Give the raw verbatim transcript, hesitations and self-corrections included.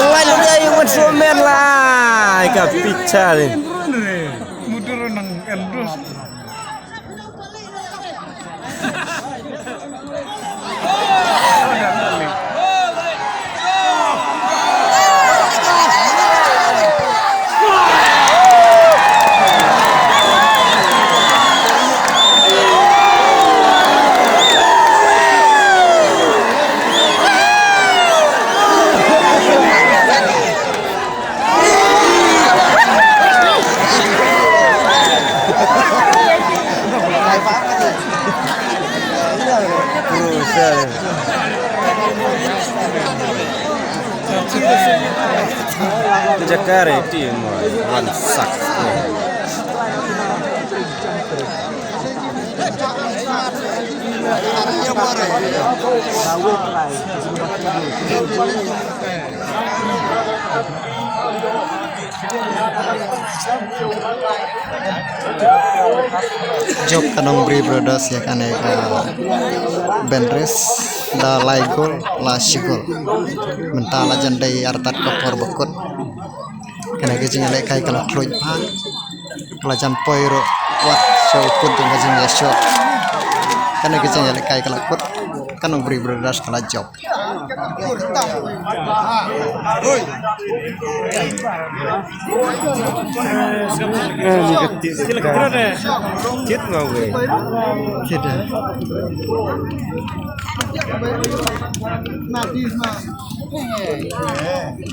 Lai lu dei wan somen lai ka picha ni. Mudur nang endus. Jakare team wan sak. Jop ka Nongbri Brothers ïa kane ka bynriew da lai gol la shi gol. Mynta la jan dei artat ka por ba kut. Kane ka jingïalehkai ka la khluit bha. Ka la jan poi ruh wat sha u kut jong ka jingïashot. Kane ka jingïalehkai ka la kut. Ka Nongbri Brothers ka la jop.